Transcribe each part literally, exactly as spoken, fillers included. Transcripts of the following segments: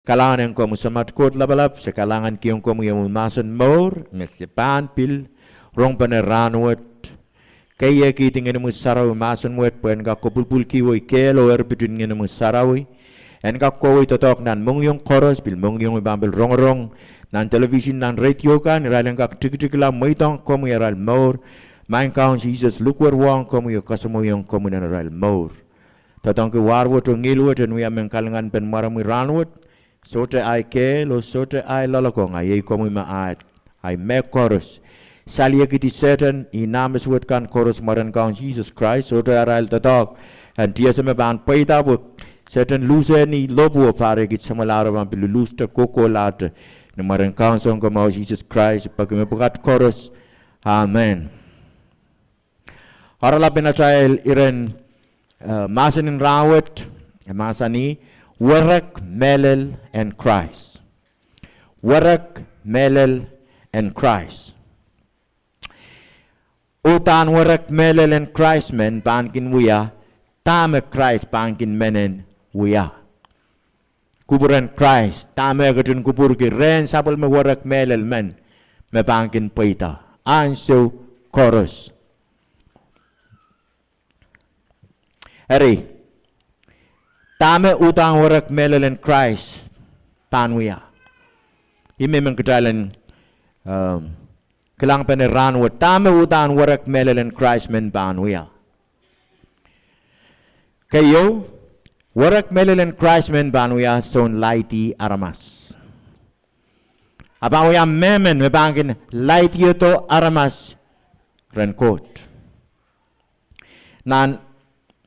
Kalahngan ong komwi Samat Koht Lapalap, se kalahngankihong komwi omwi mahsen mour, me se pahn pil rongpene rahnwet. Keiekihdi Ngehnomwi Sarawi mahsen wet pwe en kak kopwulpwulkihwei kehl oh erpit en Ngehnomwi Sarawi. En kak kohwei doadoahk nan mohngiong koaros, pil mohngiong me pahn pil rongorong nan television, nan radio kan, irail en kak tikitikla mweidohng komwi arail mour. Maing Kaun Sises, likwerwohng komwi oh kasamwoiong komwi nan arail mour. Doadoahngki war wet oh ngihl wet en wia mehn kalinganpen mwaremwi rahnwet. Sohte ahi kehl oh sohte ahi loalokong, a iei komwi me ahi mehkoaros. Saliekihdi Sehdan, ih nah me suwed kan koaros, mwaren Kaun Sises Krais, sohte arail doadoahk en tiese me pahn pweida pwe Sehdan luhsehni lohpwuo, pahr ekis samwalahro pahn pil luluhste kohkohlahte. Ni mwaren Kaun Sounkomour Sises Krais, peki me pwukat koaros. Amen. Oaralap en atail iren, eh, mahsen en rahnwet, mahsanih, Werek Mehlel en Krais. Werek Mehlel en Krais. Uhdahn werek mehlel en Krais men pahn kin wia, dahme Krais pahn kin men en wia. Kupwuren Krais, dahme e ketin kupwurki rehn sapwellime werek mehlel men, me pahn kin pweida ansou koaros. Eri, dahme uhdahn werek mehlel en Krais pahn wia? Ih me men kitail en, ehm, kilangpene rahnwet, dahme uhdahn werek mehlel en Krais men pahn wia. Keieu, werek mehlel en Krais men pahn wia soun laidi aramas. A pahn wia mehmen me pahn kin laidihdo aramas rehn Koht. Nan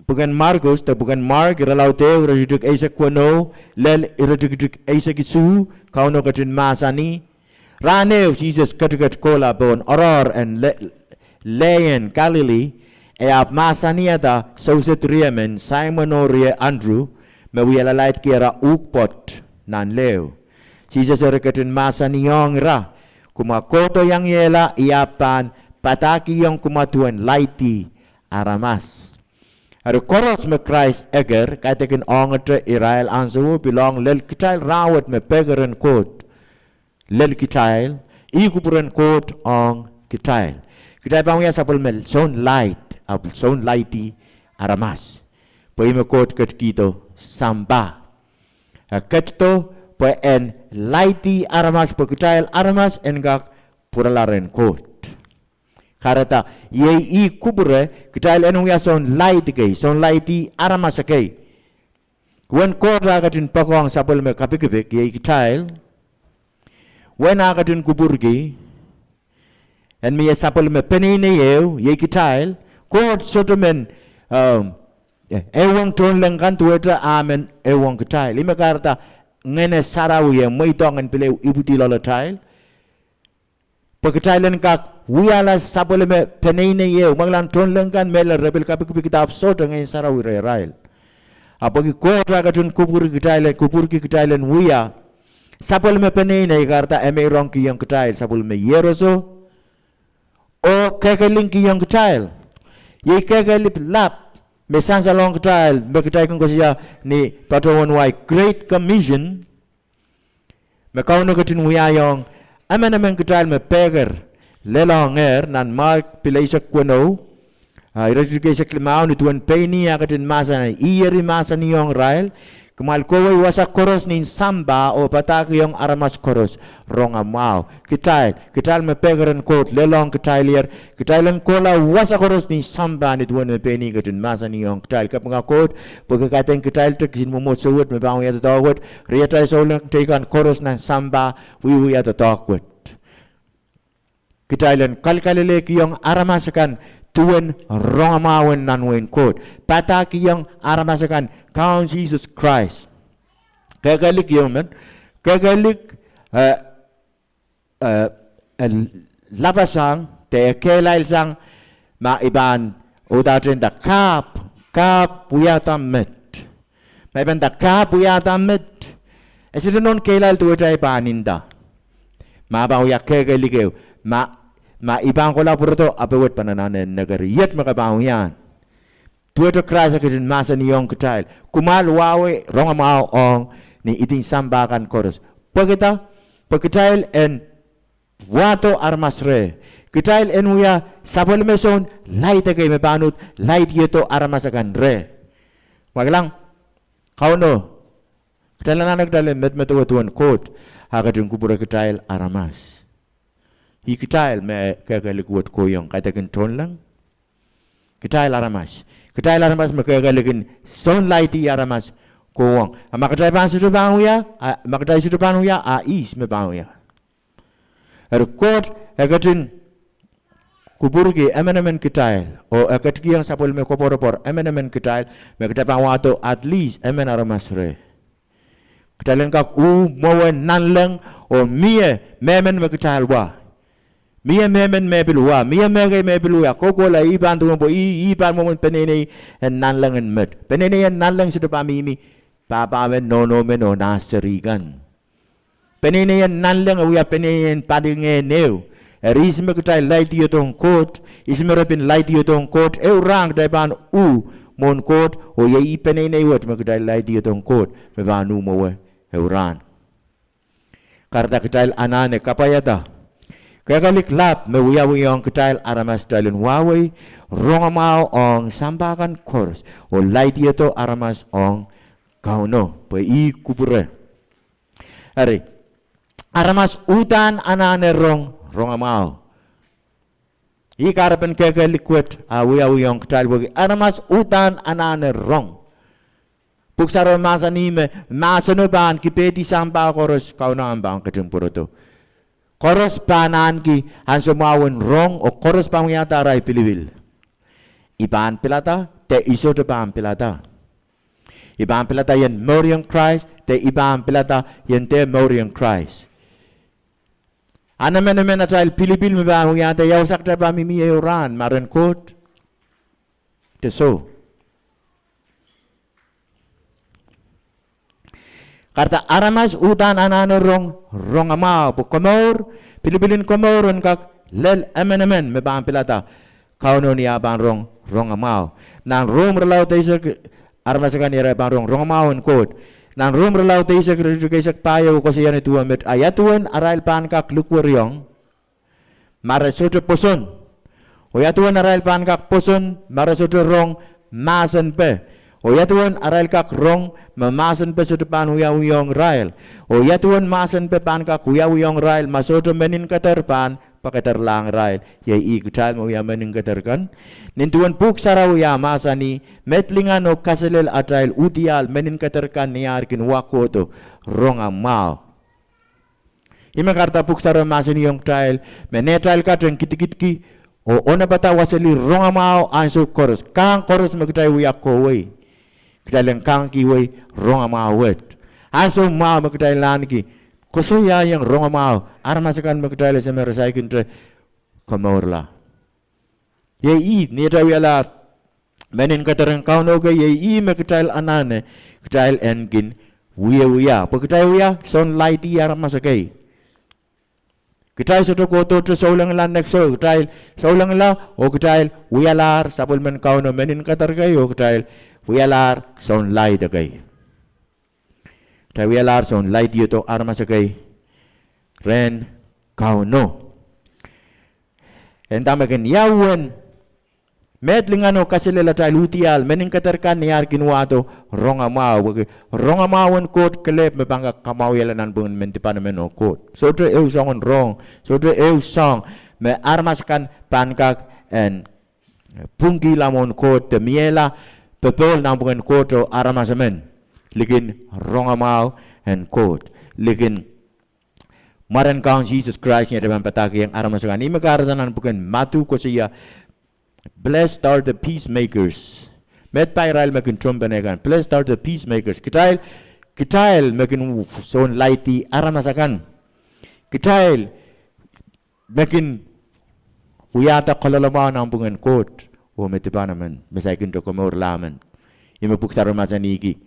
pwuken Markus, de pwuken Mark, irelaud ehu, iretikitik eisek weneu lel iretikitik eisek isuh, Kauno ketin mahsanih, Rahn ehu Sises ketiket kohla pohn oaroahr en le-, lehn Kalili, e ahpw mahsanihada soused riemen, Saimon oh rie Andrew, me wialahlaidki ara uhk pwoat nan lehu. Sises eri ketin mahsanihong ira, Kumwa kohdo iangiehla, I ahpw pahn padahkihong kumwa duwen laidi aramas. Eri koaros me Krais eker, kaidehkin ongete irail ansouo, pil ong lel kitail rahnwet me peki rehn Koht. Lel kitail, ih kupwuren Koht ong kitail. Kitail pahn wia sapwellime soun laid, ahpw soun laidi aramas. Pwe ih me Koht ketikihdo sampah. E ketido pwe en laidi aramas, pwe kitail aramas en kak pwurala rehn Koht. Kahrehda, iei ih kupwure, kitail en wia soun laid kei, soun laidi aramas kei. Uwen Koht ah ketin poakohng sapwellime kapikipik, iei kitail. Uwen ah ketin kupwurki en mie sapwellime peneinei ehu, iei kitail. Koht sohte men, um, ehuong tohnleng kan, duwehte ah men ehuong kitail. Ih me kahrehda Ngehn Sarawi e mweidohng en pil ehu ipwidi loalatail. Pwe kitail en kak wiahla sapwellime peneinei ehu, mwakelemen tohnleng kan mehlel re pil kapikipikda ahpw sohte Ngehn Sarawi rehrail. A pwehki Koht ah ketin kupwurki kitail en, kupwurki kitail en wia sapwellime peneinei, kahrehda e meirongkihong kitail sapwellime ieroso oh kehkehlingkihong kitail. Iei kehkehlip lap me sansalohng kitail, me kitail kin koasoia ni patohwan wai Great Commission, me Kauno ketin wiahiong emenemen kitail me peker lelohngehr. Nan Mark pil eisek weneu, ah, iretikitik eisek limau, ni duwen pein ih ah ketin mahsanih, ih eri mahsanihong irail, Kumwail kohwei wasa koaros nin sampah oh padahkihong aramas koaros rongamwahu. Kitail, kitail me peker en Koht, lelohng kitail ier, kitail en kohla wasa koaros nin sampah ni duwen me pein ih ketin mahsanihong kitail. Kapinga Koht, pwehki kaidehn kitail te kisin mwomwohdiso wet me pahn wia doadoahk wet, riatail souleng teikan koaros nan sampah wiewia doadoahk wet. Kitail en kalikalelehkihong aramas akan duwen rongamwahu en nan wehin Koht. Padahkihong aramas akan Kaun Sises Krais. Kehkehlik ieu men, kehkehlik, eh, eh, eh, lapasang, de kehlailsang, ma I pahn uhdahte nda kahp, kahp wiahda met. Ma I pahn nda kahp wiahda met, e sohte nohn kehlail duwehte I pahn nda. Ma pahn wia kehkehlik ehu, ma, ma I pahn kohla pwurodo, ahpw wet pahn anahne neker iet me ke pahn wiahn. Duwehte Krais e ketin mahsanihong kitail, Kumwail wahwei rongamwahu ong ni idin sampah kan koaros. Pwehki dah? Pwe kitail en wahdo aramas reh. Kitail en wia sapwellime soun laid ekei me pahn uhd laidihdo aramas akan reh. Mwakilang, Kauno, kitail anahne kitail en medemedewe duwen Koht, a ketin kupwure kitail aramas. Ih kitail me kehkehlik wet kohiong, kaidehkin tohnleng. Kitail aramas. Kitail aramas me kehkehlikin soun laid aramas kohwong. A ma kitail pahn sohte pahn wia, a, ma kitail sohte pahn wia, a ihs me pahn wia? Eri Koht e ketin kupwurki emenemen kitail, oh e ketikihong sapwellime koapworopwor emenemen kitail, me kitail pahn wahdo at least emen aramas reh. Kitail en kak uh mwowe nanleng, oh mie mehmen me kitail wa. Mie mehmen me pil wa, mie mehkei me pil wia, kohkohla ih pahn duwen pwe ih, ih pahn mwomwen peneinei en nanleng en met. Peneinei en nanleng sohte pahn mihmi pahpa men, nohno men, oh nah seri kan. Peneinei en nanleng e wia peneinei en palingehn ehu. Eri ihs me kitail laidihdohng Koht, ihs me re pil laidihdohng Koht, ehu rahn kitail pahn uh mwohn Koht, oh iei ih peneinei wet me kitail laidihdohng Koht, me pahn uh mwowe ehu rahn. Kahrehda kitail anahne kapwaiada kehkehlik lap me wiawihong kitail aramas, kitail en wahwei rongamwahu ong sampah kan koaros, oh laidihdo aramas ong Kauno, pwe ih kupwure. Eri, aramas uhdahn anahne rong rongamwahu. Ih kahrepen kehkehlik wet a wiawihong kitail, pwehki aramas uhdahn anahne rong. Pwuhk Sarawi mahsanih me mahseno pahn kipehdi sampah koaros, Kauno ahpw pahn ketin pwurodo. Koaros pahn ahneki ansou mwahu en rong, oh koaros pahn wiahda arail pilipil. I pahn pilada, de I sohte pahn pilada. I pahn pilada ien mour ong Krais, de I pahn pilada ien dehr mour ong Krais. Ahn emenemen atail pilipil me pahn wiahda ia wasa kitail pahn mihmi ehu rahn, maren Koht, de soh. Kahrehda aramas uhdahn anahne rong rongamwahu, pwe komour, pilipil en komour en kak lel emenemen me pahn pilada Kauno ni ah pahn rong rongamwahu. Nan Rom irelaud eisek, aramas akan irail pahn rong rongamwahu en Koht. Nan Rom irelaud eisek, iretikitik eisek pahieu koasoia nin duwe met, a ia duwen arail pahn kak likwerihong ma re sohte pwoson? Oh ia duwen arail pahn kak pwoson ma re sohte rong mahsenpe? Oh ia duwen arail kak rong ma mahsenpe sohte pahn wiawihong irail? Oh ia duwen mahsenpe pahn kak wiawihong irail ma sohte menin keder pahn pekederlahng irail? Iei ih kitail me wia menin keder kan. Nin duwen Pwuhk Sarawi ah mahsanih, met lingan oh kaselel atail uhdiahl menin keder kan ni ar kin wa kohdo rongamwahu. Ih me kahrehda Pwuhk Sarawi mahsanihong kitail me nehtail kat en kidikidki oh onopada waseli rongamwahu ansou koaros, kahng koaros me kitail wia kohwei, kitail en kangkihwei rongamwahu wet. Ansou mwahu me kitail ahneki koasoiaiong rongamwahu, aramas akan me kitail ese me re saikinte komourla. Iei ih, ni atail wialahr menin keder en Kauno kei, iei ih me kitail anahne kitail en kin wiewia, pwe kitail wia soun laid aramas ekei. Kitail sohte kohdohte soulengla neksou, kitail soulengla oh kitail wialahr sapwellimen Kauno menin keder kei oh kitail wialahr soun laid ekei. Kitail wialahr soun laidihdo aramas ekei rehn Kauno. E nda me kin ia uwen met lingan oh kaselel atail uhdiahl menin keder kan ni ar kin wahdo rongamwahu, pwehki rongamwahu en Koht kelehpw me pahn kak kamwahwihala nanpwungen men dipan emen oh Koht. Sohte ehu soangen rong, sohte ehu soang me aramas akan pahn kak en pwungkihla mwohn Koht de miehla popohl nanpwungen Koht oh aramas emen. Likin rongamwahu en Koht, likin mwaren Kaun Sises Krais ni atail pahn padahkihong aramas akan. Ih me kahrehda nan pwuken Madiu koasoia, Blessed are the peacemakers. Met pai irail me kin tomwpene kan. Blessed are the peacemakers. Kitail, kitail me kin soun laid aramas akan. Kitail me kin wiahda koaloalamwahu nanpwungen Koht oh me dipan emen, me saikinte komourla men. Ih me Pwuhk Sarawi mahsanihki,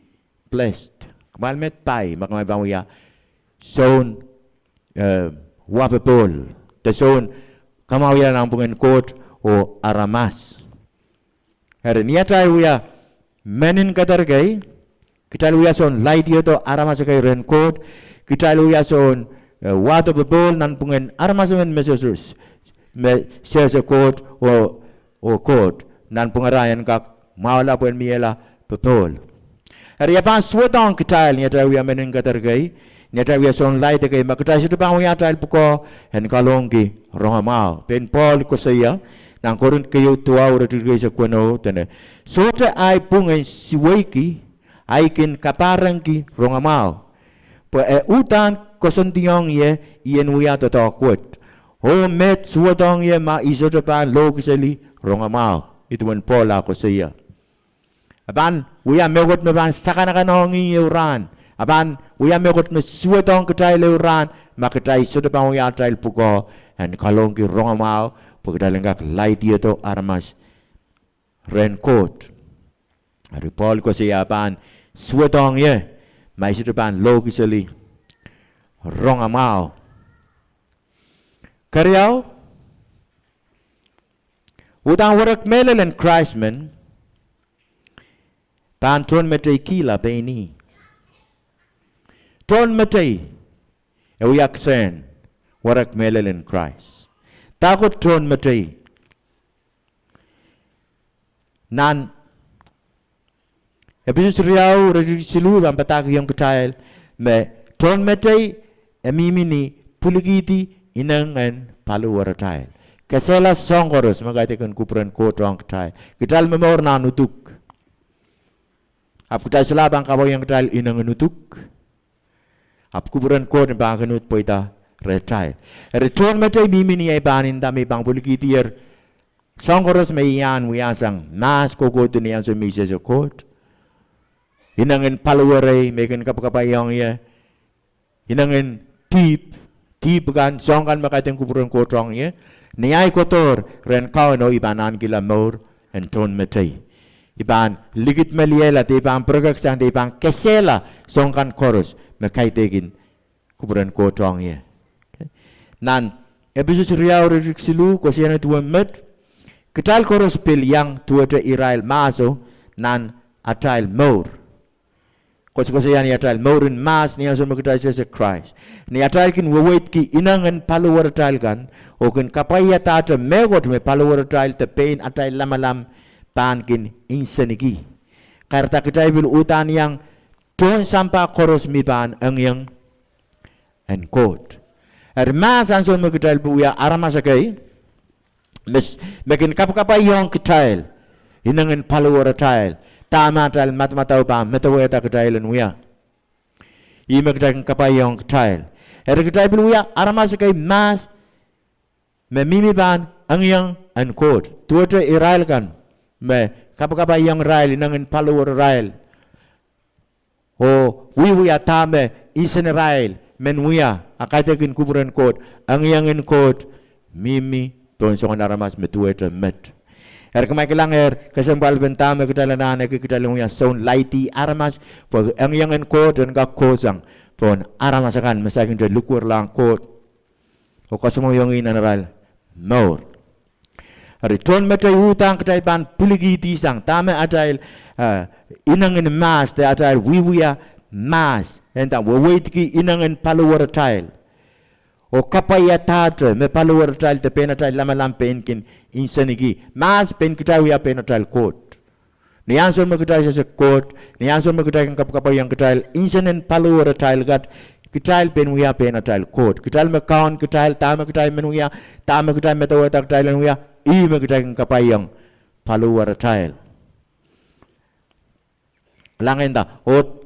blessed. Kumwail met pai ma kumwail pahn wia soun, eh, wa popohl, de soun kamwahwihala nanpwungen Koht oh aramas. Eri ni atail wia menin keder kei, Kitail wia soun laidihdo aramas ekei rehn Koht. Kitail wia soun, eh, wahdo popohl nanpwungen aramas emen me sehse, me sehse Koht oh, oh Koht. Nanpwungara en kak mwahula pwehn miehla popohl. Eri e pahn suwedohng kitail ni atail wia meninkeder kei, ni atail wia soun laid ekei, ma kitail sohte pahn wia atail pwukoa en kalohngki rongamwahu. Pein Pohl koasoia, nan Korint keieu duwau iretikitik eisek weneu, dene, sohte ahi pwung en suweiki ahi kin kapahrengki rongamwahu. Pwe e uhdahn koasoandiong ie I en wia doadoahk wet. Oh met suwedohng ie ma I sohte pahn lohkiseli rongamwahu. Ih duwen Pohl ah koasoia. E pahn wia mehkot me pahn sakanakanohng ih ehu rahn. E pahn wia mehkot me suwedohng kitail ehu rahn, ma kitail sohte pahn wia atail pwukoa en kalohngki rongamwahu, pwe kitail en kak laidihdo aramas rehn Koht. Eri Pohl koasoia e pahn suwedohng ie, ma I sohte pahn lohkiseli rongamwahu. Keriau, uhdahn werek mehlel en Krais men pahn tohnmeteikihla pein ih. Tohnmetei e wia kisehn werek mehlel en Krais. Dahkot tohnmetei? Nan Episos riau iretikitik siluh pahn padahkihong kitail me tohnmetei e mihmi ni pwilikihdi ineng en paliwaratail. Kesehla soahng koaros me kaidehkin kupwuren Koht ong kitail. Kitail momour nan uduk, ahpw kitail solahr pahn kapwaiong kitail ineng en uduk, ahpw kupwuren Koht en pahn kin uhd pweida rehtail. Eri tohnmetei mihmi ni ei pahn nda me I pahn pwilikihdier soahng koaros me I ahn wiahsang mahs kohkohdo ni ansou me I sehse Koht. Ineng en paliwarei me I kin kapakapaiong ie, ineng en dihp, dihp kan, soahng kan me kaidehkin kupwuren Koht ong ie. Ni ahi kohdohr rehn Kauno I pahn ahnikihla mour en tohnmetei. I pahn likidmeliehla de I pahn pirekeksang de I pahn kesehla soahng kan koaros me kaidehkin kupwuren Koht ong ie. Nan Episos riau iretikitik siluh koasoia duwen met, kitail koaros pil iang duwehte irail mahso nan atail mour. Koasokoasoia ni atail mour en mahs ni ansou me kitail sehse Krais, ni atail kin weweidki ineng en paliwaratail kan oh kin kapwaiadahte mehkot me paliwaratail de pein atail lamalam pahn kin nseniki. Kahrehda kitail pil uhdahn iang tohn sampah koaros me pahn engieng en Koht. Eri mahs ansou me kitail pil wia aramas ekei me kin kapakapaiong kitail ineng en paliwaratail, dahme atail madamadau pahn medewehda kitail en wia, ih me kitail kin kapaiong kitail. Eri kitail pil wia aramas ekei mahs me mihmi pahn engieng en Koht, duwehte irail kan me kapakapaiong irail ineng en paliwararail oh wiewia dahme nsenirail men wia a kaidehkin kupwuren Koht. Engieng en Koht mihmi pohn soangen aramas me duwehte met. Eri kumwail kilangehr kesempwalpen dahme kitail anahne ki, kitail en wia soun laidi aramas, pwe engieng en Koht en kak kohsang pohn aramas akan me saikinte likwerlahng Koht oh kasamwoiong ih nan arail mour. Eri tohnmetei uhdahn kitail pahn pwilikihdi sang dahme atail ineng en mahs de atail wiewia mahs, e nda weweidki ineng en paliwaratail oh kapwaiadahte me paliwaratail de pein atail lamalam pein kin nseniki. Mahs pein kitail wia pein atail Koht. Ni ansou me kitail sehse Koht, ni ansou me kitail kin kapakapaiong kitail nsenen paliwaratail kan, kitail pein wia pein atail Koht. Kitail me kaun kitail, dahme kitail men wia, dahme kitail medewehda kitail en wia, ih me kitail kin kapwaiong paliwaratail. Kilang, e nda oh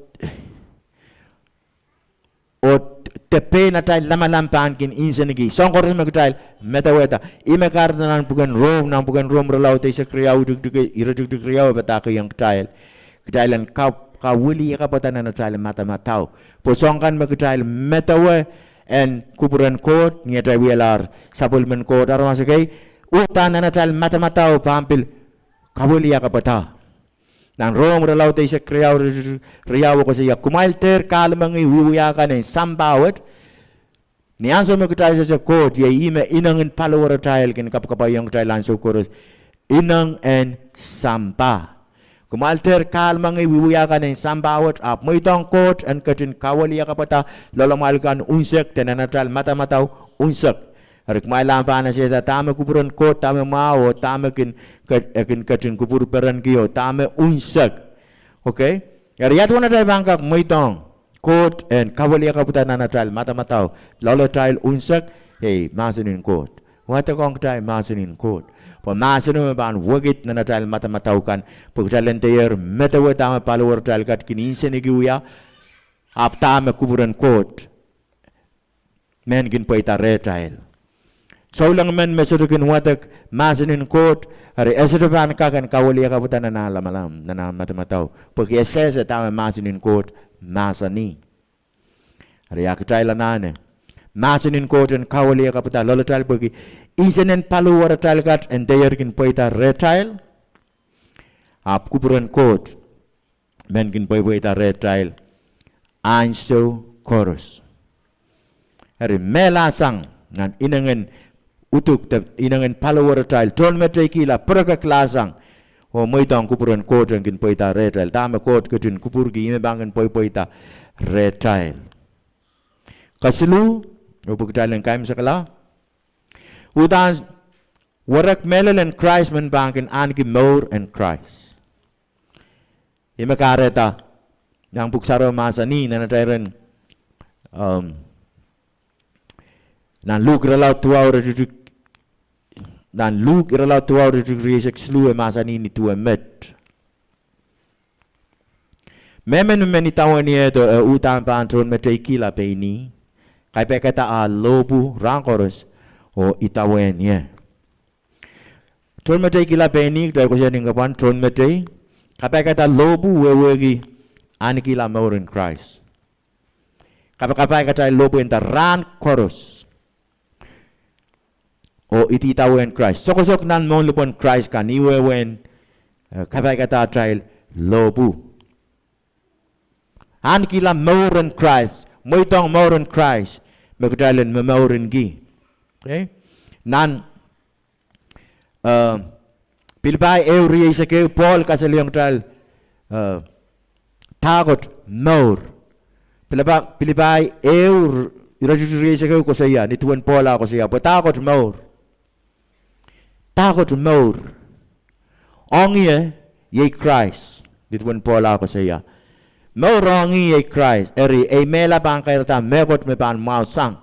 de pein atail lamalam pahn kin nseniki soahng koaros me kitail medewehda. Ih me kahrehda nan pwuken Rom, nan pwuken Rom irelaud eisek riau, iretikitik riau e padahkihong kitail, kitail en kawiliakapwada nan atail madamadau, pwe soahng kan me kitail medewe en kupwuren Koht ni atail wialahr sapwellimen Koht aramas ekei, uhdahn nan atail madamadau pahn pil kawiliakapwada. Nan Rom irelaud eisek riau, riau e koasoia, kumwail dehr kahlemengih wiewia kan en sampah wet. Ni ansou me kitail sehse Koht, iei ih me ineng en paliwaratail kin kapakapaiong kitail ansou koaros, ineng en sampah. Kumwail dehr kahlemengih wiewia kan en sampah wet, ahpw mweidohng Koht en ketin kawiliakapwada loalamwail kan unsek, de nan atail madamadau unsek. Eri kumwail ahpw pahn esehda dahme kupwuren Koht, dahme mwahu, oh dahme kin ket-, e kin ketin kupwur perenki, oh dahme unsek. Okay? Eri ia duwen atail pahn kak mweidohng Koht en kawiliakapwada nan atail madamadau loalatail unsek? Ei, mahsen en Koht. Wadek ong kitail mahsen en Koht. Pwe mahseno me pahn wekid nan atail madamadau kan, pwe kitail en dehr medewe dahme paliwaratail kat kin nseniki wia, ahpw dahme kupwuren Koht men kin pweida rehtail. Souleng men me sohte kin wadek mahsen en Koht, eri e sohte pahn kak en kawiliakapwada nan ah lamalam, nan ah madamadau. Pwehki e sehse dahme mahsen en Koht mahsanih. Eri ia kitail anahne? Mahsen en Koht en kawiliakapwada loalatail pwehki insenen paliwaratail kat en dehr kin pweida rehtail, ahpw kupwuren Koht men kin pweipweida rehtail ansou koaros. Eri mehla sang nan inengen uduk de inengen paliwaratail, tohnmeteikihla, pirekekla sang, oh mweidohng kupwuren Koht en kin pweida rehtail. Dahme Koht ketin kupwurki, ih me pahn kin pweipweida rehtail. Kesiluh, oh pwe kitail en kaimwisekala, uhdahn werek mehlel en Krais men pahn kin ahneki mour en Krais. Ih me kahrehda, nan Pwuhk Sarawi mahsanih nan atail iren, um, nan Luk irelaud duwau iretikitik, nan Luk irelaud duwau iretikitik rieisek siluh e mahsanih ni duwe met. Mehmen me men idawehn ie do e uhdahn pahn tohnmeteikihla pein ih, kaipehkada ah lohpwu rahn koaros oh idawehn ie. Tohnmeteikihla pein ih, kitail koasoia ni kapwan tohnmetei, kapaikada lohpwu wehwehki ahnekihla mour en Krais. Kapakapaikada lohpwu nda rahn koaros oh idawehn Krais. Sokosok nan mohnlipwen Krais kan ih wehwehn, eh, kapaikada atail lohpwu. Ahnekihla mour en Krais, mweidohng mour en Krais, me kitail en momourinki. Okay? Nan, eh, Pilipai ehu rieisek ehu, Pohl kasalehiong kitail, eh, dahkot mour. Pilipai, Pilipai ehu r-, iretikitik rieisek ehu koasoia, ni duwen Pohl ah koasoia, pwe dahkot mour. Dahkot mour ong ie, iei Krais. Ni duwen Pohl ah koasoia, mour ong ih iei Krais. Eri ei mehla pahn kairada mehkot me pahn mwahusang.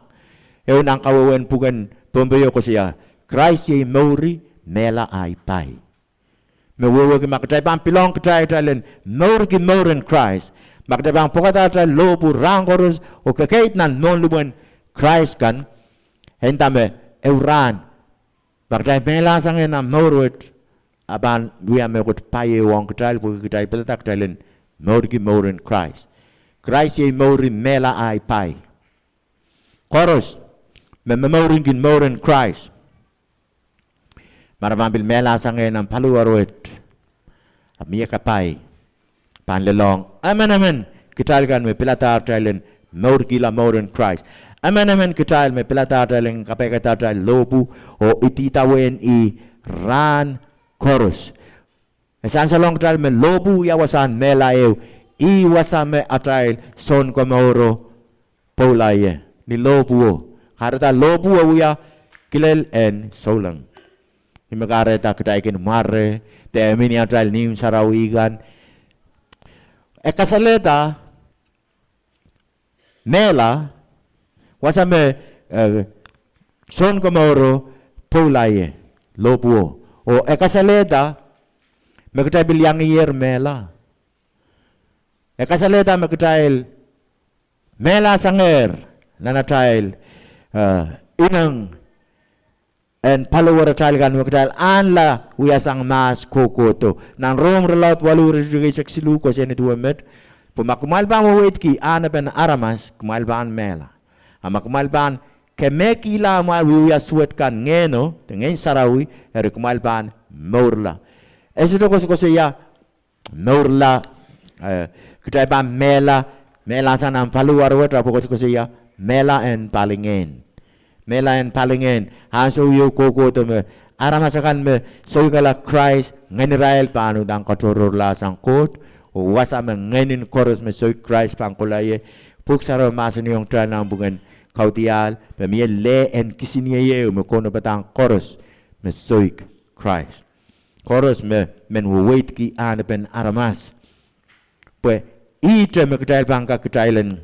Ehu nan kawehwehn pwuken Pohnpeio koasoia, Krais iei mouri, mehla ahi pai. Me wehwehki ma kitail pahn pilohng kitail, kitail en mourki mour en Krais, ma kitail pahn pwekada atail lohpwu rahn koaros oh kekeid nan mohnlipwen Krais kan, e nda me ehu rahn ma kitail mehla sang nan mour wet, a pahn wia mehkot pai ehu ong kitail, pwe kitail pilada kitail en mourki mour en Krais. Krais iei mouri, mehla ahi pai. Koaros me momourinki mour en Krais, ma re pahn pil mehla sang nan paliwar wet, a mie kapai pahn lelohng emenemen kitail kan me piladahr kitail en mourkihla mour en Krais. Emenemen kitail me piladahr kitail en kapaikada atail lohpwu oh idawehn ih rahn koaros. E sansalohng kitail me lohpwu wia wasahn mehla ehu, ih wasa me atail Sounkomouro pwoula ie. Ni lohpwuo, kahrehda lohpwuo wia kilel en souleng. Ih me kahrehda kitail kin mware, de mihmi atail nihmw sarawi kan. E kasalehda mehla wasa me, eh, Sounkomouro pwoula ie, lohpwuo. Oh e kasalehda me kitail pil iangier mehla. E kasalehda me kitail mehla sangehr nan atail, eh, ineng en paliwaratail kan me kitail ahnla wiasang mahs kohkohdo. Nan Rom irelaud waluh iretikitik eisek siluh koasoia ni duwe met, pwe ma kumwail pahn weweidki ahnepen aramas, kumwail pahn mehla. A ma kumwail pahn kemehkihla amwail wiewia suwed kan Ngehno, de Ngehn Sarawi, eri kumwail pahn mourla. E sohte koasokoasoia mourla, eh, kitail pahn mehla, mehla sang nan paliwar wet, ahpw koasokoasoia mehla en palingehn. Mehla en palingehn, ansou ieu kohkohdo me aramas akan me soikala Krais, ngehn irail pahn uhdahn katohrohrlahsang Koht, oh wasa me ngehnin koaros me soik Krais pahn kohla ie, Pwuhk Sarawi mahsanihong kitail nan pwuken Kaudiahl me mie leh en kisiniei ehu me kaunopadahng koaros me soik Krais. Koaros me men weweidki anahnepen aramas. Pwe ihte me kitail pahn kak kitail en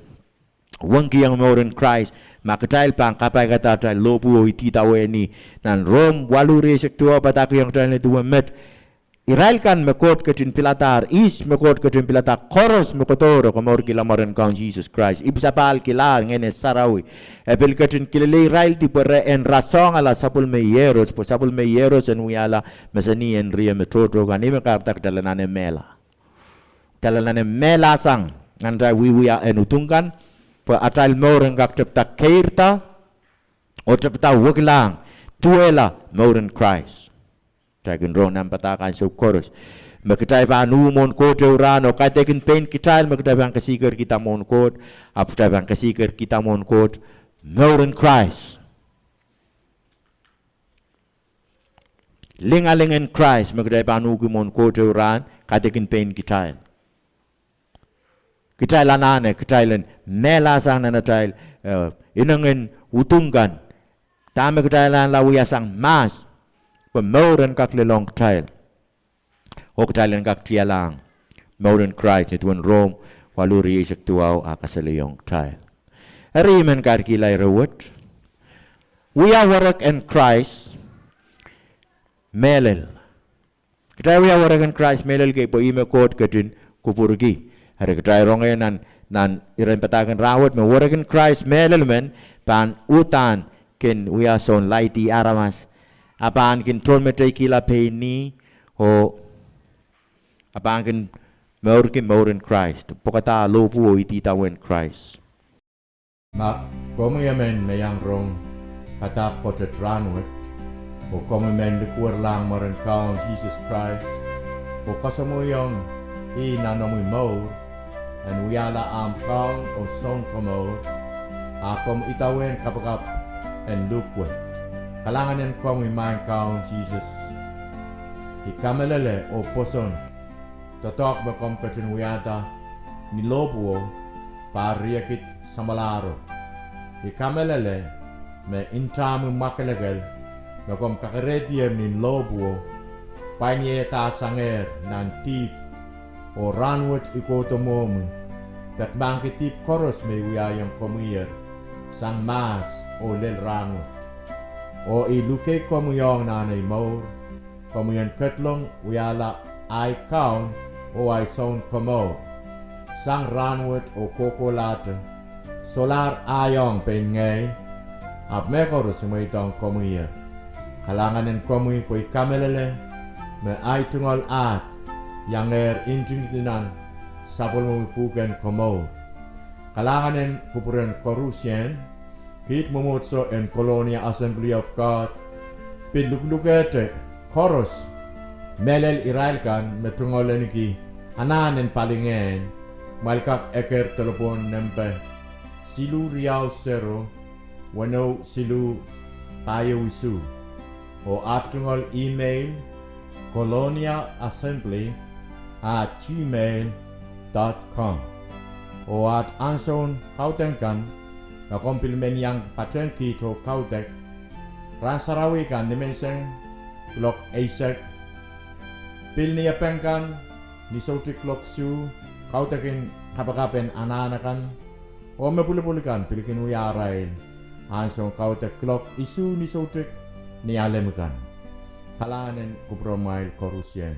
wengkihong mouren Krais, ma kitail pahn kapaikada atail lohpwuo oh ididawehni. Nan Rom waluh rieisek duwau padahkihong kitail ni duwe met, irail kan me Koht ketin piladahr, ihs me Koht ketin pilada? Koaros me kodohr oh komourkihla mwaren Kaun Sises Krais, ipwisapahlkilahr Ngehn Sarawi, e pil ketin kileleiraildi pwe re en rasehngala sapwellime iehros, pwe sapwellime iehros en wiahla mesenih en rie me tohto kan. Ih me kahrehda kitail anahne mehla. Kitail anahne mehlasang nan atail wiewia en udung kan, pwe atail mour en kak tepda keirda, oh tepda weklahng, duwehla mouren Krais. Kitail kin rong nan padahk ansou koaros me kitail pahn uh mwohn Koht ehu rahn oh kaidehkin pein kitail me kitail pahn kesikerkihda mwohn Koht, ahpw kitail pahn kesikerkihda mwohn Koht mouren Krais. Lingalingan Krais me kitail pahn uhki mwohn Koht ehu rahn, kaidehkin pein kitail. Kitail anahne, kitail en mehlasang nan atail, eh, inengen udung kan. Dahme kitail anahne wiasang mahs, pwe mour en kak lelohng kitail, oh kitail en kak tialahng mouren Krais, ni duwen Rom waluh rieisek duwau ah kasalehiong kitail. Eri I men kairkihla ire wet: wia werek en Krais mehlel. Kitail wia werek en Krais mehlel kei pwe ih me Koht ketin kupwurki. Eri kitail rong nan, nan iren padahk en rahnwet me werek en Krais mehlel men pahn uhdahn kin wia soun laidi aramas, a pahn kin tohnmeteikihla pein ih, oh a pahn kin mourki mouren Krais, pwekada lohpwuo oh ididawehn Krais. Ma komwi emen me iang rong padahk pwoatet rahnwet, oh komwi men likwerlahng mwaren Kaun Sises Krais, oh kasamwoiong ih nan omwi mour en wiahla ahmw Kaun oh Sounkomour, a komw idawehn kapakap en luhk wet. Kalahngan en komwi Maing Kaun Sises. I kamehlele oh pwoson doadoahk me komw ketin wiahda ni lohpwuo, pahr riekid samwalahro. I kamehlele me ntahmwi mwakelekel me komw kakerehdi ni lohpwuo, pwain ieiedahsangehr nan dihp, oh rahnwet I kohdo mwohmwi, peki mahkki dihp koaros me I wiahiong komwiher sang mahs oh lel rahnwet. Oh I luke komwi ong nan ei mour, komwi en ketlong wiahla ahi Kaun oh ahi Sounkomour sang rahnwet oh kohkohlahte. Solahr ahiong pein ngehi, ahpw mehkoaros I mweidohng komwiher. Kalahngan en komwi pwe I kamehlele me ahi tungoal ahd iangehr ntingdi nan sapwellimomwi pwuhken komour. Kalahngan en kupwuren koarusie. Kiht mwomwohdiso en Colonia Assembly of God pil luhlukehte koaros, mehlel irail kan me tungoal ahneki anahn en palingehn, kumwail kak eker delepwohn nempe siluh riau sero, weneu siluh, pahieu isuh. Oh aht tungoal email, colonia assembly at gmail dot com. Oh aht ansoun kaudok kan, ma komw pil men iang patehng kiht oh kaudok, rahn sarawi kan nimenseng kuloak eisek, pil ni epeng kan ni soutik kuloak isuh, kaudokin kapakap en anahn akan, oh me pwulopwul kan pil kin wia arail ansoun kaudok kuloak isuh ni soutik ni alem kan. Kalahngan en kupwuromwail koarusie.